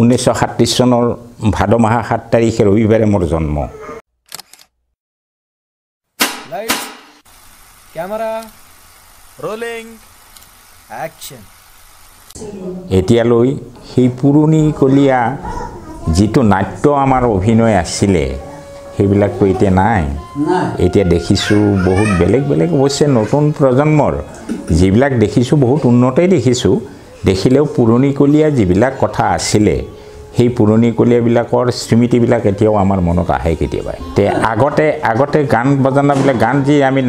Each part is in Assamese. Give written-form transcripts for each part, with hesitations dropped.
1937 চনৰ ভাদ মাহৰ 7 তাৰিখে ৰবিবাৰে মোৰ জন্ম। Light, camera, rolling, action. এতিয়ালৈ সেই পুৰণিকলীয়া যিটো নাট্য আমাৰ অভিনয় আছিলে সেইবিলাকতো এতিয়া নাই। এতিয়া দেখিছোঁ বহুত বেলেগ বেলেগ, অৱশ্যে নতুন প্ৰজন্মৰ যিবিলাক দেখিছোঁ বহুত উন্নতেই দেখিছোঁ। দেখিলেও পুৰণিকলীয়া যিবিলাক কথা আছিলে সেই পুৰণিকলীয়াবিলাকৰ স্মৃতিবিলাক এতিয়াও আমাৰ মনত আহে কেতিয়াবা। তে আগতে গান বাজানাবিলাক, গান যি আমি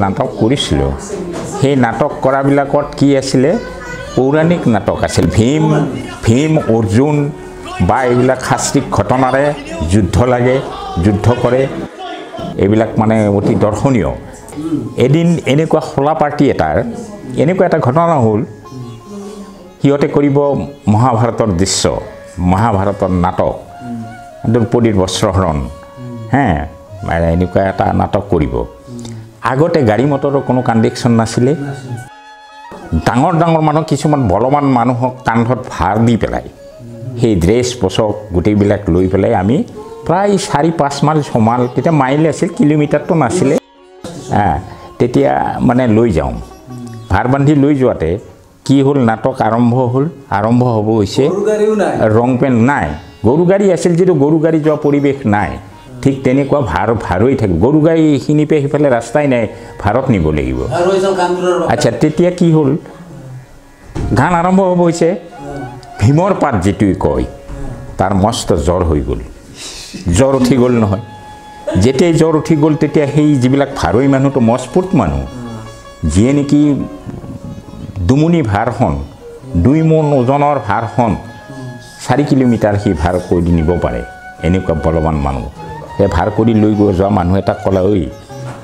নাটক কৰিছিলোঁ, সেই নাটক কৰাবিলাকত কি আছিলে, পৌৰাণিক নাটক আছিল। ভীম অৰ্জুন বা এইবিলাক শাস্ত্ৰিক ঘটনাৰে যুদ্ধ লাগে, যুদ্ধ কৰে, এইবিলাক মানে অতি দৰ্শনীয়। এদিন এনেকুৱা খোলা পাৰ্টি এটাৰ এনেকুৱা এটা ঘটনা হ'ল, সিহঁতে কৰিব মহাভাৰতৰ দৃশ্য, মহাভাৰতৰ নাটক, দ্ৰৌপদীৰ বস্ত্ৰহৰণ, হে মানে এনেকুৱা এটা নাটক কৰিব। আগতে গাড়ী মটৰৰ কোনো কণ্ডিশ্যন নাছিলে। ডাঙৰ ডাঙৰ মানুহ, কিছুমান বলৱান মানুহক কান্ধত ভাৰ দি পেলাই সেই ড্ৰেছ পোছাক গোটেইবিলাক লৈ পেলাই আমি প্ৰায় 4-5 মাইল 6 মাইল, তেতিয়া মাইল আছিল, কিলোমিটাৰটো নাছিলে, তেতিয়া মানে লৈ যাওঁ। ভাৰ বান্ধি লৈ যোৱাতে কি হ'ল, নাটক আৰম্ভ হ'ল, আৰম্ভ হ'ব হৈছে, ৰং পেণ্ট নাই, গৰু গাড়ী আছিল যিটো গৰু গাড়ী যোৱা পৰিৱেশ নাই, ঠিক তেনেকুৱা ভাৰৈ থাকিব। গৰু গাড়ী এইখিনি পৰা সেইফালে ৰাস্তাই নাই, ভাৰত নিব লাগিব। আচ্ছা, তেতিয়া কি হ'ল, গান আৰম্ভ হ'ব হৈছে, ভীমৰ পাত যিটো কয় তাৰ মস্ত জ্বৰ হৈ গ'ল, জ্বৰ উঠি গ'ল নহয়। যেতিয়াই জ্বৰ উঠি গ'ল তেতিয়া সেই যিবিলাক ভাৰৈ মানুহটো মজবুত মানুহ, যিয়ে নেকি দুমুনি ভাৰখন, 2 মোন ওজনৰ ভাৰখন 4 কিলোমিটাৰ সি ভাৰ কৰি নিব পাৰে, এনেকুৱা বলৱান মানুহ। সেই ভাৰ কৰি লৈ গৈ যোৱা মানুহ এটাক ক'লে, ঐ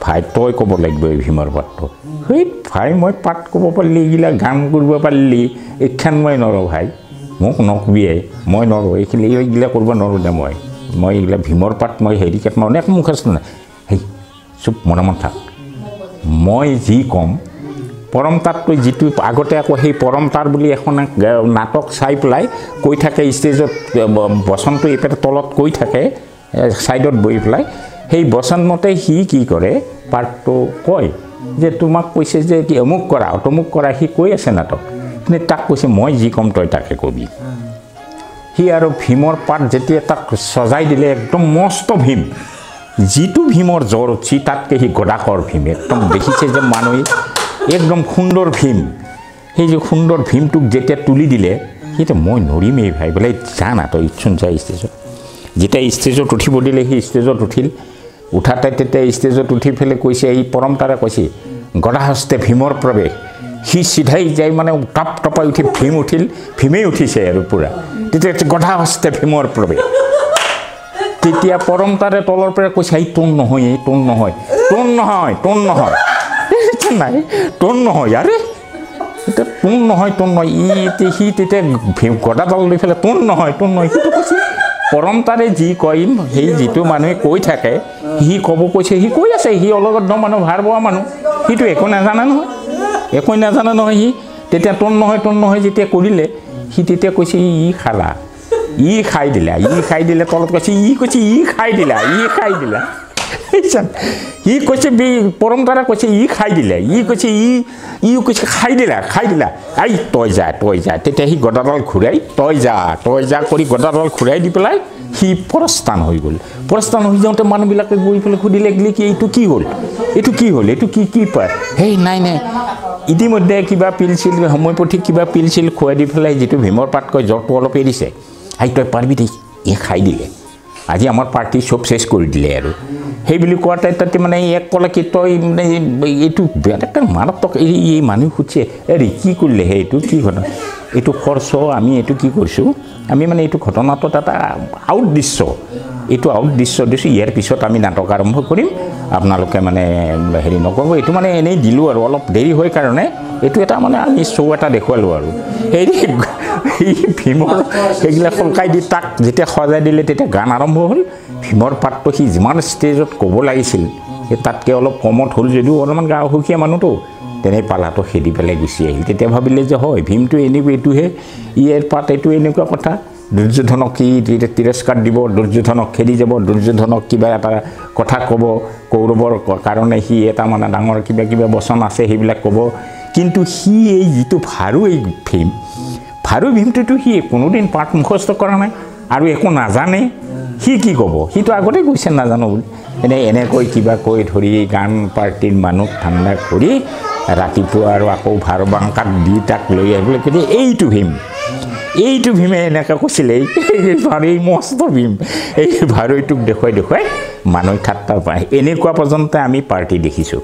ভাই তই ক'ব লাগিব এই ভীমৰ পাতটো। সেই ভাই মই পাত ক'ব পাৰিলি, এইগিলা গান কৰিব পাৰিলি, এইখান মই নৰোঁ ভাই, মোক নকবিয়ে, মই নৰোঁ, এইখিনি এইগিলা কৰিব নোৱাৰোঁ দে, মই এইগিলা ভীমৰ পাত মই হেৰি কাট মই অনেক মুখ আছে নাই, সেই চুপ মনে মন থাক, মই যি ক'ম পৰম তাতকৈ যিটো আগতে আকৌ সেই পৰম তাৰ বুলি এখন নাটক চাই পেলাই কৈ থাকে ষ্টেজত, বচনটো এইফালে তলত কৈ থাকে ছাইডত বহি পেলাই, সেই বচন মতে সি কি কৰে পাৰ্টটো কয় যে তোমাক কৈছে যে কি অমুক কৰা তমুক কৰা, সি কৈ আছে নাটক, কিন্তু তাক কৈছে মই যি ক'ম তই তাকে কবি। সি আৰু ভীমৰ পাত যেতিয়া তাক সজাই দিলে, একদম মস্ত ভীম, যিটো ভীমৰ জ্বৰ উঠছি তাতকৈ সি গদাকৰ ভীম, একদম দেখিছে যে মানুহে একদম সুন্দৰ ভীম। সেই যে সুন্দৰ ভীমটোক যেতিয়া তুলি দিলে, সেইটো মই নৰিমেই ভাই, বোলে যা না তই ইচ্ছুন যা ষ্টেজত। যেতিয়া ষ্টেজত উঠিব দিলে সি ষ্টেজত উঠিল, উঠাতে তেতিয়া ষ্টেজত উঠি পেলাই কৈছে, এই পৰম তাৰে কৈছে গদাহস্তে ভীমৰ প্ৰৱেশ। সি চিধাই যাই মানে টপ টপাই উঠি ভীম উঠিল, ভীমেই উঠিছে আৰু পূৰা, তেতিয়া গদাহস্তে ভীমৰ প্ৰৱেশ। তেতিয়া পৰম তাৰে তলৰ পৰা কৈছে, এই তোন নহয়, এই তোন নহয়, তোন নহয়, তোন নহয়, নাই তোন নহয়, আৰে এতিয়া তোন নহয়, তোন নহয়, ই এতিয়া সি তেতিয়া ভীম গদাডাল লৈ পেলাই তোন নহয়, তোন নহয়, সিটো কৈছে পৰম তাৰে যি কয় সেই যিটো মানুহে কৈ থাকে সি ক'ব কৈছে, সি কৈ আছে, সি অলগদ্ধ মানুহ, ভাৰ বোৱা মানুহ, সিটো একো নাজানে নহয়, একো নাজানে নহয় সি। তেতিয়া তোন নহয়, তোন নহয় যেতিয়া কৰিলে, সি তেতিয়া কৈছে ই খালা, ই খাই দিলা, ই খাই দিলে, তলত কৈছে ই কৈছে ই খাই দিলা, ই খাই দিলা, সি কৈছে পৰম তাৰা কৈছে ই খাই দিলে, ই কৈছে ই ই কৈছে খাই দিলা, খাই দিলা, এই তই যা, তই যা। তেতিয়া সি গদাডাল ঘূৰাই তই যা, তই যা কৰি গদাডাল ঘূৰাই দি পেলাই সি প্ৰস্থান হৈ গ'ল। প্ৰস্থান হৈ যাওঁতে মানুহবিলাকে গৈ পেলাই সুধিলে কি এইটো কি হ'ল, এইটো কি হ'ল, এইটো কি কি পায়, সেই নাই নাই, ইতিমধ্যে কিবা পিল চিল হোমিঅ'পেথিক কিবা পিল চিল খুৱাই দি পেলাই যিটো ভীমৰ পাত কয় জ্বৰটো অলপ এৰিছে, এই তই পাৰিবি দেই, ই খাই দিলে, আজি আমাৰ পাৰ্টি চব চেছ কৰি দিলে। আৰু সেই বুলি কোৱাতে তাতে মানে এক ক'লে কি তই মানে এইটো বেলেগ মাৰাত্মক, এই মানুহ সুধিছে এৰি কি কৰিলে, সেই এইটো কি ঘটনা, এইটো খৰচ আমি এইটো কি কৰিছোঁ, আমি মানে এইটো ঘটনাটোত এটা আউট দৃশ্য, এইটো আউট দৃশ্য দিছোঁ, ইয়াৰ পিছত আমি নাটক আৰম্ভ কৰিম, আপোনালোকে মানে হেৰি নকৰিব, এইটো মানে এনেই দিলোঁ আৰু অলপ দেৰি হয় কাৰণে এইটো এটা মানে আমি শ্ব' এটা দেখুৱালোঁ। আৰু সেই ভীমৰ সেইগিলা সলকাই দি তাক যেতিয়া সজাই দিলে তেতিয়া গান আৰম্ভ হ'ল। ভীমৰ পাতটো সি যিমান ষ্টেজত ক'ব লাগিছিল সেই তাতকৈ অলপ কমত হ'ল যদিও অলপমান গাঁও সুখীয়া মানুহটো, তেনে পালাটো খেদি পেলাই গুচি আহিল। তেতিয়া ভাবিলে যে হয় ভীমটো এনেকুৱা, এইটোহে ইয়াৰ পাত, এইটো এনেকুৱা কথা। দুৰ্যোধনক সি তিৰস্কাৰ দিব, দুৰ্যোধনক খেদি যাব, দুৰ্যোধনক কিবা এটা কথা ক'ব, কৌৰৱৰ কাৰণে সি এটা মানে ডাঙৰ কিবা কিবা বচন আছে সেইবিলাক ক'ব। কিন্তু সি এই যিটো ভাৰুই ভীম, ভাৰুই ভীমটোতো সি কোনোদিন পাঠ মুখস্থ কৰা নাই আৰু একো নাজানে, সি কি ক'ব? সিটো আগতে কৈছে নাজানো বুলি। এনেকৈ কিবা কৈ ধৰি গান পাৰ্টিৰ মানুহক ঠাণ্ডা কৰি ৰাতিপুৱা আৰু আকৌ ভাৰ বাংকাত দি তাক লৈ আহিবলৈ কৈছে, এইটো ভীম, এইটো ভীমে এনেকৈ কৈছিলে, এই মস্ত ভীম, এই ভাৰৈটোক দেখুৱাই দেখুৱাই মানুহে ঠাট্টা পায়। এনেকুৱা পৰ্যন্ত আমি পাৰ্টি দেখিছোঁ।